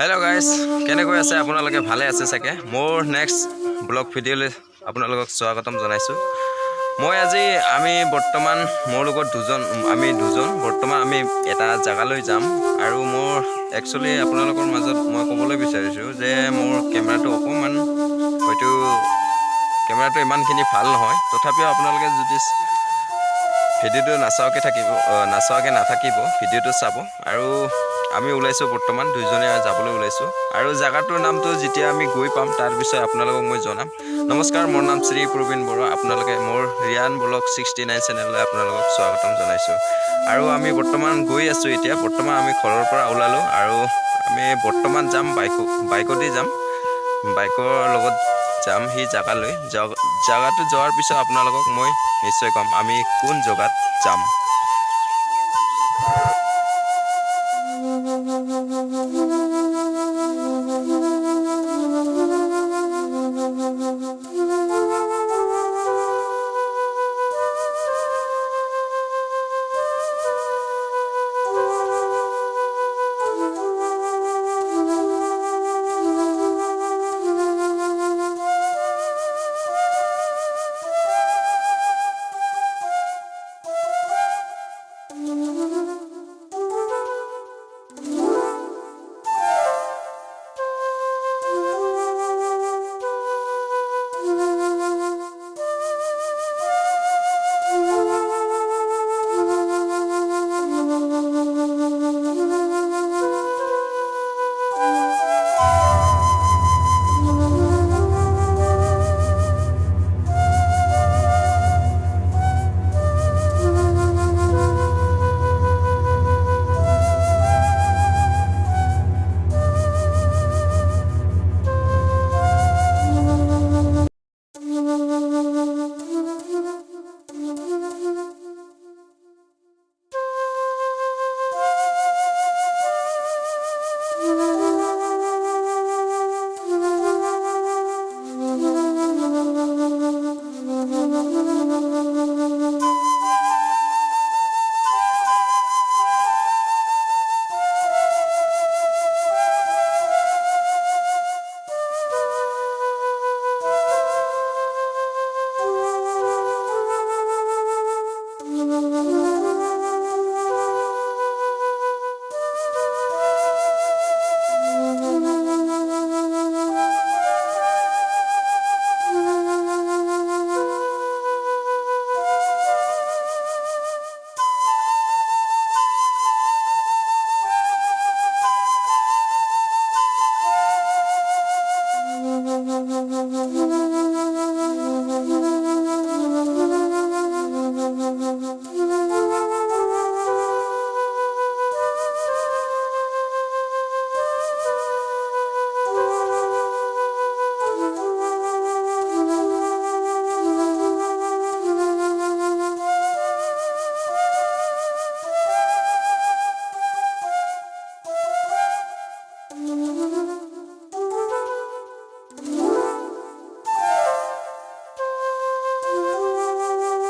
Hello' guys, কেনেকৈ আছে আপোনালোকে? ভালে আছে চাগে। মোৰ নেক্সট ব্লগ ভিডিঅ'লৈ আপোনালোকক স্বাগতম জনাইছোঁ। মই আজি আমি বৰ্তমান মোৰ লগত দুজন, আমি দুজন বৰ্তমান আমি এটা জেগালৈ যাম। আৰু মোৰ একচুৱেলি আপোনালোকৰ মাজত মই ক'বলৈ বিচাৰিছোঁ যে মোৰ কেমেৰাটো অকণমান হয়তো কেমেৰাটো ইমানখিনি ভাল নহয়, তথাপিও আপোনালোকে যদি ভিডিঅ'টো নাচোৱাকৈ থাকিব, নাচোৱাকৈ নাথাকিব, ভিডিঅ'টো চাব। আৰু আমি ওলাইছোঁ, বৰ্তমান দুইজনে যাবলৈ ওলাইছোঁ। আৰু জেগাটোৰ নামটো যেতিয়া আমি গৈ পাম, তাৰপিছত আপোনালোকক মই জনাম। নমস্কাৰ, মোৰ নাম শ্ৰী প্ৰবীণ বৰুৱা। আপোনালোকে মোৰ ৰিয়ান ব্লগ 69 চেনেললৈ আপোনালোকক স্বাগতম জনাইছোঁ। আৰু আমি বৰ্তমান গৈ আছোঁ। এতিয়া বৰ্তমান আমি ঘৰৰ পৰা ওলালোঁ আৰু আমি বৰ্তমান যাম, বাইকতেই যাম, বাইকৰ লগত যাম সেই জেগালৈ। জেগাটো যোৱাৰ পিছত আপোনালোকক মই নিশ্চয় ক'ম আমি কোন জেগাত যাম।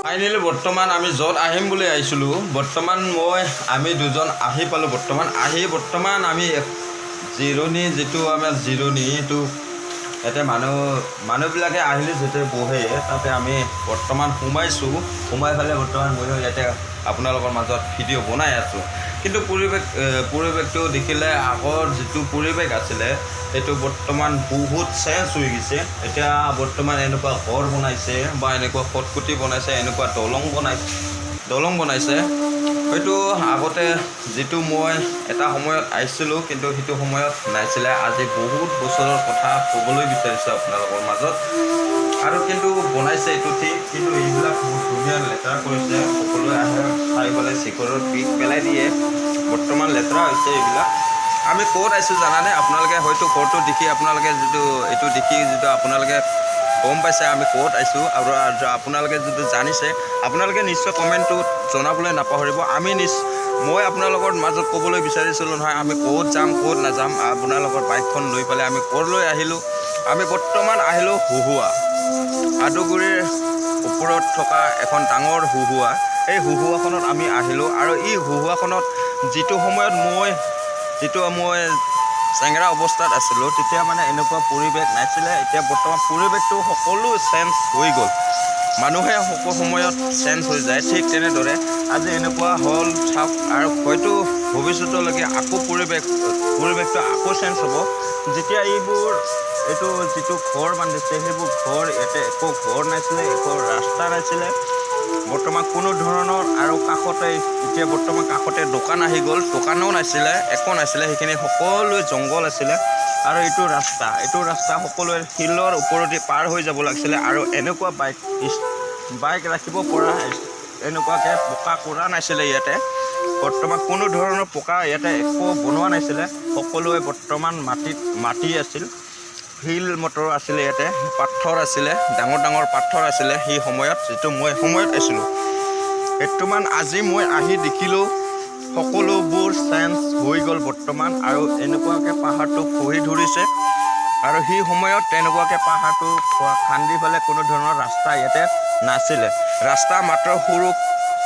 ফাইনেলি বৰ্তমান আমি য'ত আহিম বুলি আহিছিলোঁ, বৰ্তমান মই আমি দুজন আহি পালোঁ। বৰ্তমান আহি বৰ্তমান আমি জিৰণি, যিটো আমাৰ জিৰণি, এইটো ইয়াতে মানুহবিলাকে আহিলে যেতিয়া বহে, তাতে আমি বৰ্তমান সোমাইছোঁ। সোমাই পেলাই বৰ্তমান ময়ো ইয়াতে আপোনালোকৰ মাজত ভিডিঅ' বনাই আছোঁ। কিন্তু পৰিৱেশটো দেখিলে আগৰ যিটো পৰিৱেশ আছিলে, সেইটো বৰ্তমান বহুত চেঞ্জ হৈ গৈছে। এতিয়া বৰ্তমান এনেকুৱা ঘৰ বনাইছে বা এনেকুৱা খটখটি বনাইছে, এনেকুৱা দলং বনাইছে। হয়তো আগতে যিটো মই এটা সময়ত আহিছিলোঁ, কিন্তু সেইটো সময়ত নাছিলে। আজি বহুত বছৰৰ কথা ক'বলৈ বিচাৰিছোঁ আপোনালোকৰ মাজত। আৰু কিন্তু বনাইছে এইটো ঠিক, কিন্তু এইবিলাক বহুত ধুনীয়া লেতেৰা কৰিছে। সকলোৱে আহে, চাই পেলাই চিখৰৰ পিক পেলাই দিয়ে। বৰ্তমান লেতেৰা হৈছে এইবিলাক। আমি ক'ত আহিছোঁ জানানে আপোনালোকে? হয়তো ঘৰটো দেখি আপোনালোকে যিটো এইটো দেখি যিটো আপোনালোকে গম পাইছে আমি ক'ত আহিছোঁ। আৰু আপোনালোকে যিটো জানিছে, আপোনালোকে নিশ্চয় কমেণ্টটোত জনাবলৈ নাপাহৰিব। আমি মই আপোনালোকৰ মাজত ক'বলৈ বিচাৰিছিলোঁ নহয়, আমি ক'ত যাম, ক'ত নাযাম। আপোনালোকৰ বাইকখন লৈ পেলাই আমি ক'লৈ আহিলোঁ? আমি বৰ্তমান আহিলোঁ হুহুৱা, আদুগুৰিৰ ওপৰত থকা এখন ডাঙৰ হুহুৱা। এই হুহুৱাখনত আমি আহিলোঁ। আৰু এই হুহুৱাখনত যিটো সময়ত মই যিটো মই চেংৰা অৱস্থাত আছিলোঁ, তেতিয়া মানে এনেকুৱা পৰিৱেশ নাছিলে। এতিয়া বৰ্তমান পৰিৱেশটো সকলো চেঞ্জ হৈ গ'ল। মানুহে সকলো সময়ত চেঞ্জ হৈ যায়, ঠিক তেনেদৰে আজি এনেকুৱা হ'ল চাওক। আৰু হয়তো ভৱিষ্যতলৈকে আকৌ পৰিৱেশটো আকৌ চেঞ্জ হ'ব, যেতিয়া এইবোৰ এইটো যিটো ঘৰ বান্ধিছে, সেইবোৰ ঘৰ ইয়াতে একো ঘৰ নাছিলে, একো ৰাস্তা নাছিলে। বৰ্তমান কোনো ধৰণৰ আৰু কাষতে এতিয়া বৰ্তমান কাষতে দোকান আহি গ'ল। দোকানো নাছিলে, একো নাছিলে, সেইখিনি সকলোৱে জংঘল আছিলে। আৰু এইটো ৰাস্তা সকলোৱে শিলৰ ওপৰেদি পাৰ হৈ যাব লাগিছিলে। আৰু এনেকুৱা বাইক ৰাখিব পৰা এনেকুৱাকৈ পকা কৰা নাছিলে ইয়াতে। বৰ্তমান কোনো ধৰণৰ পকা ইয়াতে একো বনোৱা নাছিলে। সকলোৱে বৰ্তমান মাটিত মাটি আছিল, শিল মটৰ আছিলে ইয়াতে, পাথৰ আছিলে, ডাঙৰ ডাঙৰ পাথৰ আছিলে সেই সময়ত, যিটো মই সময়ত আছিলোঁ। বৰ্তমান আজি মই আহি দেখিলোঁ, সকলোবোৰ চেঞ্জ হৈ গ'ল বৰ্তমান। আৰু এনেকুৱাকৈ পাহাৰটো খহি ধৰিছে। আৰু সেই সময়ত তেনেকুৱাকৈ পাহাৰটো খান্দি পেলাই কোনো ধৰণৰ ৰাস্তা ইয়াতে নাছিলে। ৰাস্তা মাত্ৰ সৰু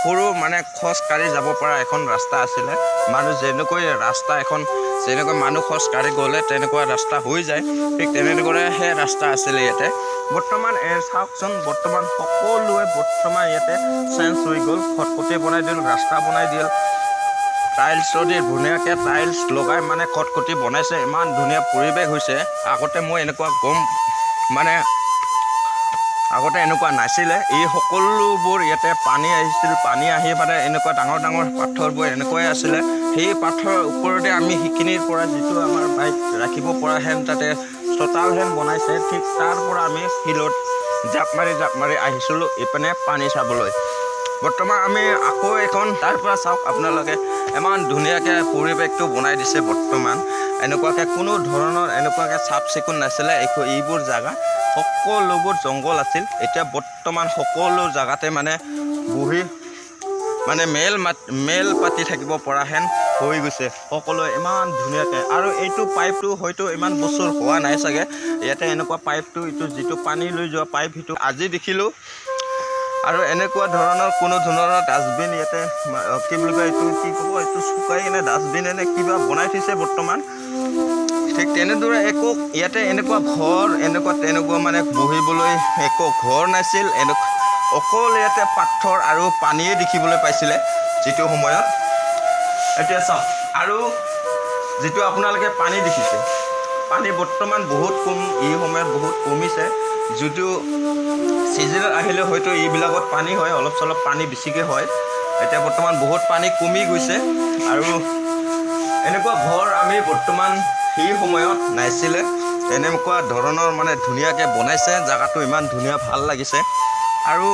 সৰু মানে খোজকাঢ়ি যাব পৰা এখন ৰাস্তা আছিলে। মানুহ যেনেকৈ ৰাস্তা এখন যেনেকৈ মানুহ খোজকাঢ়ি গ'লে তেনেকুৱা ৰাস্তা হৈ যায়, ঠিক তেনেদৰেহে ৰাস্তা আছিলে ইয়াতে। বৰ্তমান চাওকচোন, বৰ্তমান সকলোৱে বৰ্তমান ইয়াতে চেঞ্জ হৈ গ'ল। খটখটি বনাই দিল, ৰাস্তা বনাই দিল, টাইলছদি ধুনীয়াকৈ টাইলছ লগাই মানে খটখটি বনাইছে। ইমান ধুনীয়া পৰিৱেশ হৈছে। আগতে মই এনেকুৱা গম মানে আগতে এনেকুৱা নাছিলে। এই সকলোবোৰ ইয়াতে পানী আহিছিল। পানী আহি মানে এনেকুৱা ডাঙৰ ডাঙৰ পাথৰবোৰ এনেকুৱাই আছিলে। সেই পাথৰৰ ওপৰতে আমি সেইখিনিৰ পৰা যিটো আমাৰ বাইক ৰাখিব পৰা হেন তাতে চোতাল হেন বনাইছে, ঠিক তাৰ পৰা আমি শিলত জাপ মাৰি জাপ মাৰি আহিছিলোঁ ইপিনে পানী চাবলৈ। বৰ্তমান আমি আকৌ এখন তাৰ পৰা চাওক আপোনালোকে, ইমান ধুনীয়াকৈ পৰিৱেশটো বনাই দিছে। বৰ্তমান এনেকুৱাকৈ কোনো ধৰণৰ এনেকুৱাকৈ চাফ চিকুণ নাছিলে একো। এইবোৰ জেগা সকলোবোৰ জংঘল আছিল। এতিয়া বৰ্তমান সকলো জেগাতে মানে বহি মানে মেল পাতি থাকিব পৰা হেন হৈ গৈছে সকলোৱে ইমান ধুনীয়াকৈ। আৰু এইটো পাইপটো হয়তো ইমান বছৰ হোৱা নাই চাগে ইয়াতে। এনেকুৱা পাইপটো, এইটো যিটো পানী লৈ যোৱা পাইপ, সেইটো আজি দেখিলোঁ। আৰু এনেকুৱা ধৰণৰ কোনো ধৰণৰ ডাষ্টবিন ইয়াতে কি বুলি কয় এইটো, কি ক'ব এইটো, শুকাই কিনে ডাষ্টবিন এনে কিবা বনাই থৈছে বৰ্তমান। ঠিক তেনেদৰে একো ইয়াতে এনেকুৱা ঘৰ এনেকুৱা তেনেকুৱা মানে বহিবলৈ একো ঘৰ নাছিল। অকল ইয়াতে পাথৰ আৰু পানীয়ে দেখিবলৈ পাইছিলে যিটো সময়ত। এতিয়া চাওক, আৰু যিটো আপোনালোকে পানী দেখিছে, পানী বৰ্তমান বহুত কম, এই সময়ত বহুত কমিছে। যিটো ছিজনত আহিলে হয়তো এইবিলাকত পানী হয়, অলপ চলপ পানী বেছিকৈ হয়। এতিয়া বৰ্তমান বহুত পানী কমি গৈছে। আৰু এনেকুৱা ঘৰ আমি বৰ্তমান সেই সময়ত নাছিলে। এনেকুৱা ধৰণৰ মানে ধুনীয়াকৈ বনাইছে জেগাটো, ইমান ধুনীয়া ভাল লাগিছে। আৰু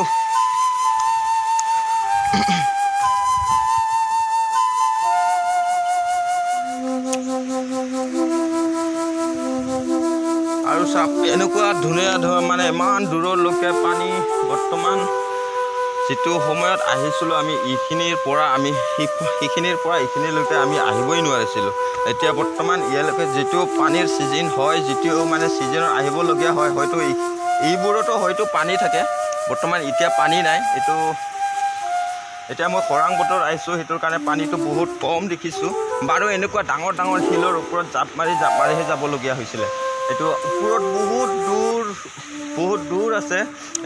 আৰু চাওক, এনেকুৱা ধুনীয়া ধৰ মানে ইমান দূৰলৈকে পানী। বৰ্তমান যিটো সময়ত আহিছিলোঁ আমি, এইখিনিৰ পৰা আমি সেইখিনিৰ পৰা এইখিনিলৈকে আমি আহিবই নোৱাৰিছিলোঁ। এতিয়া বৰ্তমান ইয়ালৈকে যিটো পানীৰ ছিজন হয়, যিটো মানে ছিজনত আহিবলগীয়া হয়, হয়তো এইবোৰতো হয়তো পানী থাকে। বৰ্তমান এতিয়া পানী নাই। এইটো এতিয়া মই খৰাং বতৰত আহিছোঁ, সেইটোৰ কাৰণে পানীটো বহুত কম দেখিছোঁ বাৰু। এনেকুৱা ডাঙৰ ডাঙৰ শিলৰ ওপৰত জাপ মাৰি জাপ মাৰিহে যাবলগীয়া হৈছিলে। এইটো ওপৰত বহুত দূৰ, বহুত দূৰ আছে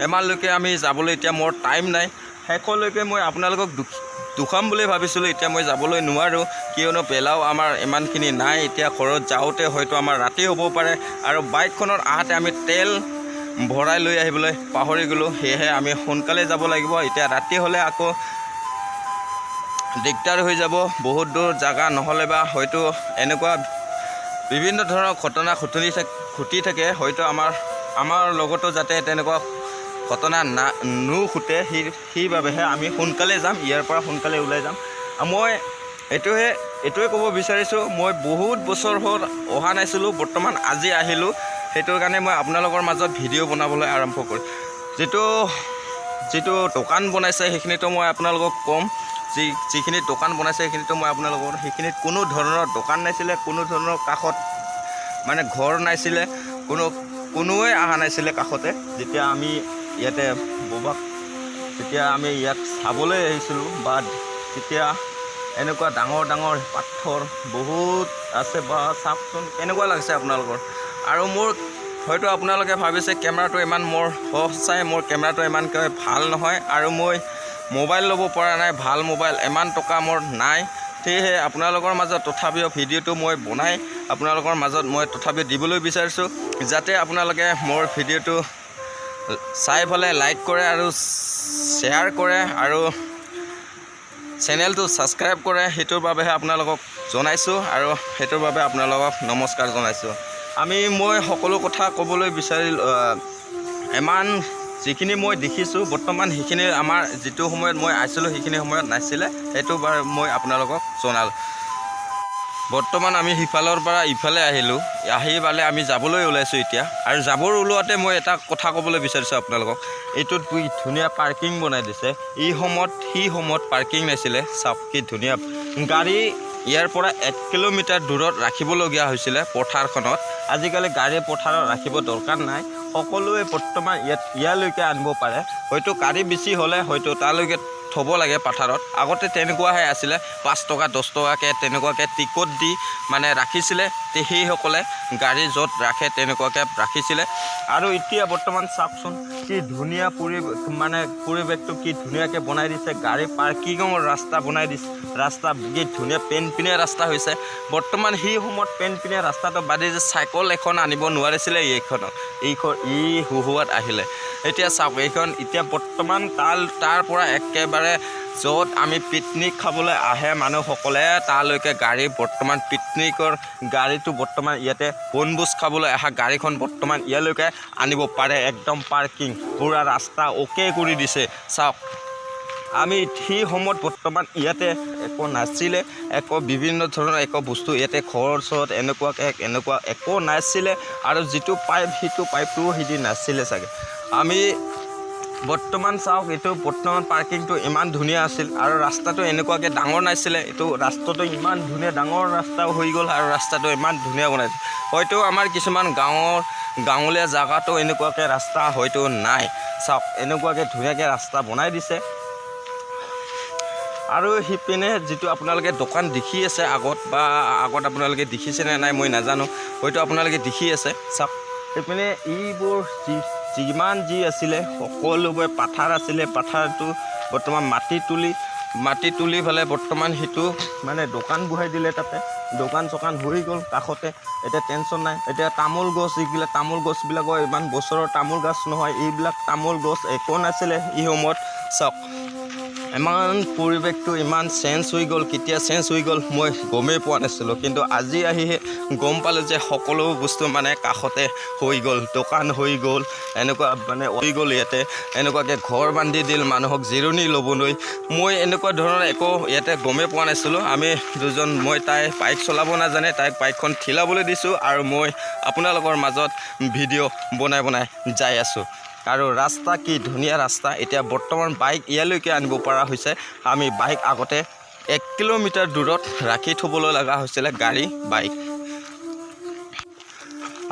এমালৈকে আমি যাবলৈ। এতিয়া মোৰ টাইম নাই। শেষলৈকে মই আপোনালোকক দুখাম বুলি ভাবিছিলোঁ। এতিয়া মই যাবলৈ নোৱাৰোঁ, কিয়নো বেলাও আমাৰ ইমানখিনি নাই। এতিয়া ঘৰত যাওঁতে হয়তো আমাৰ ৰাতি হ'ব পাৰে। আৰু বাইকখনত আহোঁতে আমি তেল ভৰাই লৈ আহিবলৈ পাহৰি গ'লোঁ, সেয়েহে আমি সোনকালে যাব লাগিব। এতিয়া ৰাতি হ'লে আকৌ দিগদাৰ হৈ যাব, বহুত দূৰ জেগা, নহ'লে বা হয়তো এনেকুৱা বিভিন্ন ধৰণৰ ঘটনা ঘটি থাকে। হয়তো আমাৰ লগতো যাতে তেনেকুৱা ঘটনা নুঘটে, সেইবাবেহে আমি সোনকালে যাম, ইয়াৰ পৰা সোনকালে ওলাই যাম। আৰু মই এইটোৱে ক'ব বিচাৰিছোঁ, মই বহুত বছৰ হ'ল অহা নাছিলোঁ, বৰ্তমান আজি আহিলোঁ। সেইটোৰ কাৰণে মই আপোনালোকৰ মাজত ভিডিঅ' বনাবলৈ আৰম্ভ কৰিম। যিটো যিটো দোকান বনাইছে, সেইখিনিতো মই আপোনালোকক ক'ম। যিখিনি দোকান বনাইছে, সেইখিনিতো মই আপোনালোকৰ, সেইখিনিত কোনো ধৰণৰ দোকান নাছিলে, কোনো ধৰণৰ কাষত মানে ঘৰ নাছিলে, কোনোৱে অহা নাছিলে কাষতে। যেতিয়া আমি ইয়াতে ববাক, যেতিয়া আমি ইয়াক চাবলৈ আহিছিলোঁ বা তেতিয়া এনেকুৱা ডাঙৰ ডাঙৰ পাথৰ বহুত আছে। বা চাওকচোন কেনেকুৱা লাগিছে আপোনালোকৰ। আৰু মোৰ হয়তো আপোনালোকে ভাবিছে কেমেৰাটো ইমান মোৰ, সঁচাই মোৰ কেমেৰাটো ইমানকৈ ভাল নহয় আৰু মই মোবাইল ল'ব পৰা নাই, ভাল মোবাইল, ইমান টকা মোৰ নাই। সেয়েহে আপোনালোকৰ মাজত তথাপিও ভিডিঅ'টো মই বনাই আপোনালোকৰ মাজত মই তথাপিও দিবলৈ বিচাৰিছোঁ, যাতে আপোনালোকে মোৰ ভিডিঅ'টো চাই পেলাই লাইক কৰে আৰু শ্বেয়াৰ কৰে আৰু চেনেলটো ছাবস্ক্ৰাইব কৰে। সেইটোৰ বাবেহে আপোনালোকক জনাইছোঁ আৰু সেইটোৰ বাবে আপোনালোকক নমস্কাৰ জনাইছোঁ। মই সকলো কথা ক'বলৈ বিচাৰিলোঁ। ইমান যিখিনি মই দেখিছোঁ বৰ্তমান, সেইখিনি আমাৰ যিটো সময়ত মই আছিলোঁ সেইখিনি সময়ত নাছিলে। সেইটো বাৰু মই আপোনালোকক জনালোঁ। বৰ্তমান আমি সিফালৰ পৰা ইফালে আহিলোঁ। আহি পালে আমি যাবলৈ ওলাইছোঁ এতিয়া। আৰু যাবৰ ওলোৱাতে মই এটা কথা ক'বলৈ বিচাৰিছোঁ আপোনালোকক। এইটোত কি ধুনীয়া পাৰ্কিং বনাই দিছে। এই সময়ত, সেই সময়ত পাৰ্কিং নাছিলে। চাওক কি ধুনীয়া। গাড়ী ইয়াৰ পৰা 1 কিলোমিটাৰ দূৰত ৰাখিবলগীয়া হৈছিলে পথাৰখনত। আজিকালি গাড়ী পথাৰত ৰাখিব দৰকাৰ নাই। সকলোৱে বৰ্তমান ইয়াত ইয়ালৈকে আনিব পাৰে। হয়তো গাড়ী বেছি হ'লে হয়তো তালৈকে থ'ব লাগে পথাৰত। আগতে তেনেকুৱাহে আছিলে। 5 টকা, 10 টকাকৈ তেনেকুৱাকৈ টিকট দি মানে ৰাখিছিলে। সেইসকলে গাড়ী য'ত ৰাখে তেনেকুৱাকৈ ৰাখিছিলে। আৰু এতিয়া বৰ্তমান চাওকচোন কি ধুনীয়া মানে পৰিৱেশটো কি ধুনীয়াকৈ বনাই দিছে। গাড়ী পাৰ্কিঙৰ ৰাস্তা বনাই দিছে। ৰাস্তা কি ধুনীয়া পেনপিনীয়া ৰাস্তা হৈছে বৰ্তমান। সেই সময়ত পেনপিনীয়া ৰাস্তাটো বাদে যে চাইকেল এখন আনিব নোৱাৰিছিলে। এইখনত এইখন ই হুহুৱাত আহিলে। এতিয়া চাওক, এইখন এতিয়া বৰ্তমান তাৰ তাৰ পৰা একেবাৰে য'ত আমি পিকনিক খাবলৈ আহে মানুহসকলে, তালৈকে গাড়ী বৰ্তমান পিকনিকৰ গাড়ীটো বৰ্তমান ইয়াতে বনভোজ খাবলৈ অহা গাড়ীখন বৰ্তমান ইয়ালৈকে আনিব পাৰে। একদম পাৰ্কিং পূৰা ৰাস্তা অ'কে কৰি দিছে। চাওক, আমি সেই সময়ত বৰ্তমান ইয়াতে একো নাছিলে। একো বিভিন্ন ধৰণৰ একো বস্তু ইয়াতে ঘৰ চৰত এনেকুৱাকৈ এনেকুৱা একো নাছিলে। আৰু যিটো পাইপ, সেইটো পাইপটোও সিদি নাছিলে চাগে। আমি বৰ্তমান চাওক, এইটো বৰ্তমান পাৰ্কিংটো ইমান ধুনীয়া আছিল আৰু ৰাস্তাটো এনেকুৱাকৈ ডাঙৰ নাছিলে। এইটো ৰাস্তাটো ইমান ধুনীয়া ডাঙৰ ৰাস্তা হৈ গ'ল আৰু ৰাস্তাটো ইমান ধুনীয়া বনাইছে। হয়তো আমাৰ কিছুমান গাঁৱৰ গাঁৱলীয়া জেগাতো এনেকুৱাকৈ ৰাস্তা হয়তো নাই। চাওক, এনেকুৱাকৈ ধুনীয়াকৈ ৰাস্তা বনাই দিছে। আৰু সিপিনে যিটো আপোনালোকে দোকান দেখি আছে আগত, বা আগত আপোনালোকে দেখিছেনে নাই মই নাজানো, হয়তো আপোনালোকে দেখি আছে। চাওক, সেইপিনে এইবোৰ যিমান যি আছিলে সকলোবোৰ পাথাৰ আছিলে। পাথাৰটো বৰ্তমান মাটি তুলি পেলাই বৰ্তমান সেইটো মানে দোকান বহাই দিলে। তাতে দোকান চোকান হৈ গ'ল কাষতে। এতিয়া টেনশ্যন নাই। এতিয়া তামোল গছ, এইবিলাক তামোল গছবিলাকৰ ইমান বছৰৰ তামোল গছ নহয়। এইবিলাক তামোল গছ একো নাছিলে এই সময়ত। চাওক, ইমান পৰিৱেশটো ইমান চেঞ্জ হৈ গ'ল। কেতিয়া চেঞ্জ হৈ গ'ল মই গমেই পোৱা নাছিলোঁ। কিন্তু আজি আহিহে গম পালোঁ যে সকলো বস্তু মানে কাষতে হৈ গ'ল, দোকান হৈ গ'ল, এনেকুৱা মানে হৈ গ'ল। ইয়াতে এনেকুৱাকৈ ঘৰ বান্ধি দিল মানুহক জিৰণি ল'বলৈ। মই এনেকুৱা ধৰণৰ একো ইয়াতে গমেই পোৱা নাছিলোঁ। আমি দুজন, মই, তাই বাইক চলাব নাজানে, তাইক বাইকখন ঠিলাবলৈ দিছোঁ আৰু মই আপোনালোকৰ মাজত ভিডিঅ' বনাই বনাই যাই আছোঁ। আৰু ৰাস্তা কি ধুনীয়া ৰাস্তা। এতিয়া বৰ্তমান বাইক ইয়ালৈকে আনিব পৰা হৈছে। আমি বাইক আগতে 1 কিলোমিটাৰ দূৰত ৰাখি থ'বলৈ লগা হৈছিলে গাড়ী, বাইক।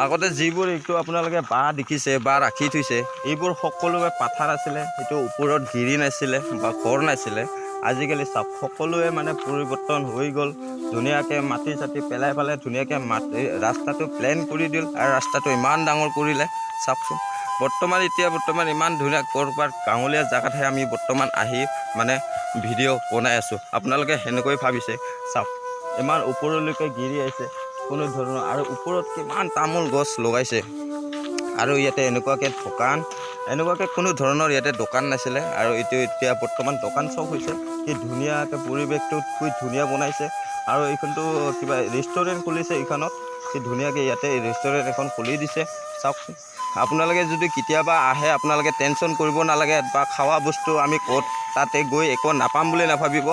আগতে যিবোৰ এইটো আপোনালোকে বাঁহ দেখিছে বা ৰাখি থৈছে, এইবোৰ সকলোৱে পাথাৰ আছিলে। সেইটো ওপৰত গিৰি নাছিলে বা ঘৰ নাছিলে। আজিকালি চাওক, সকলোৱে মানে পৰিৱৰ্তন হৈ গ'ল। ধুনীয়াকৈ মাটি চাটি পেলাই পেলাই ধুনীয়াকৈ মাটি ৰাস্তাটো প্লেন কৰি দিল আৰু ৰাস্তাটো ইমান ডাঙৰ কৰিলে। চাওকচোন, বৰ্তমান এতিয়া বৰ্তমান ইমান ধুনীয়া। ক'ৰবাত গাঁৱলীয়া জেগাতহে আমি বৰ্তমান আহি মানে ভিডিঅ' বনাই আছোঁ, আপোনালোকে সেনেকৈ ভাবিছে। চাওক, ইমান ওপৰলৈকে গিৰি আহিছে কোনো ধৰণৰ। আৰু ওপৰত কিমান তামোল গছ লগাইছে। আৰু ইয়াতে এনেকুৱাকৈ দোকান, এনেকুৱাকৈ কোনো ধৰণৰ ইয়াতে দোকান নাছিলে আৰু এইটো এতিয়া বৰ্তমান দোকান চব হৈছে। কি ধুনীয়াকৈ পৰিৱেশটো খুব ধুনীয়া বনাইছে। আৰু এইখনটো কিবা ৰেষ্টুৰেণ্ট খুলিছে। এইখনত কি ধুনীয়াকৈ ইয়াতে ৰেষ্টুৰেণ্ট এখন খুলি দিছে। চাওকচোন, আপোনালোকে যদি কেতিয়াবা আহে, আপোনালোকে টেনশ্যন কৰিব নালাগে বা খোৱা বস্তু আমি ক'ত তাতে গৈ একো নাপাম বুলি নাভাবিব।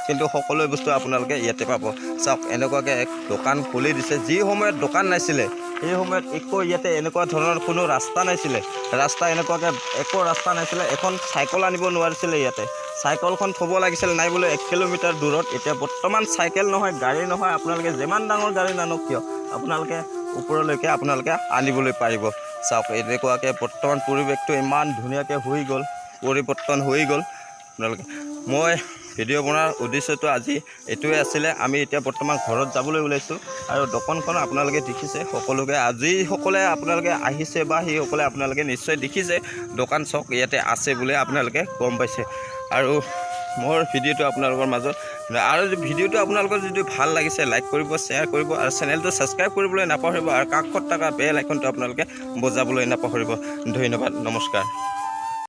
কিন্তু সকলো বস্তু আপোনালোকে ইয়াতে পাব। চাওক, এনেকুৱাকৈ এক দোকান খুলি দিছে। যি সময়ত দোকান নাছিলে, সেই সময়ত একো ইয়াতে এনেকুৱা ধৰণৰ কোনো ৰাস্তা নাছিলে। ৰাস্তা এনেকুৱাকৈ একো ৰাস্তা নাছিলে। এখন চাইকেল আনিব নোৱাৰিছিলে ইয়াতে। চাইকেলখন থ'ব লাগিছিল নাই বোলে 1 কিলোমিটাৰ দূৰত। এতিয়া বৰ্তমান চাইকেল নহয়, গাড়ী নহয়, আপোনালোকে যিমান ডাঙৰ গাড়ী নানক কিয়, আপোনালোকে ওপৰলৈকে আপোনালোকে আনিবলৈ পাৰিব। চাওক, এনেকুৱাকৈ বৰ্তমান পৰিৱেশটো ইমান ধুনীয়াকৈ হৈ গ'ল, পৰিৱৰ্তন হৈ গ'ল। আপোনালোকে মই ভিডিঅ' বনোৱাৰ উদ্দেশ্যটো আজি এইটোৱে আছিলে। আমি এতিয়া বৰ্তমান ঘৰত যাবলৈ ওলাইছোঁ আৰু দোকানখন আপোনালোকে দেখিছে সকলোকে। যিসকলে আপোনালোকে আহিছে বা সেইসকলে আপোনালোকে নিশ্চয় দেখিছে, দোকান চক ইয়াতে আছে বুলি আপোনালোকে গম পাইছে। আৰু মোৰ ভিডিঅ'টো আপোনালোকৰ মাজত আৰু ভিডিঅ'টো আপোনালোকৰ যদি ভাল লাগিছে, লাইক কৰিব, শ্বেয়াৰ কৰিব আৰু চেনেলটো ছাবস্ক্ৰাইব কৰিবলৈ নাপাহৰিব আৰু কাষত থকা বেল আইকনটো আপোনালোকে বজাবলৈ নাপাহৰিব। ধন্যবাদ, নমস্কাৰ।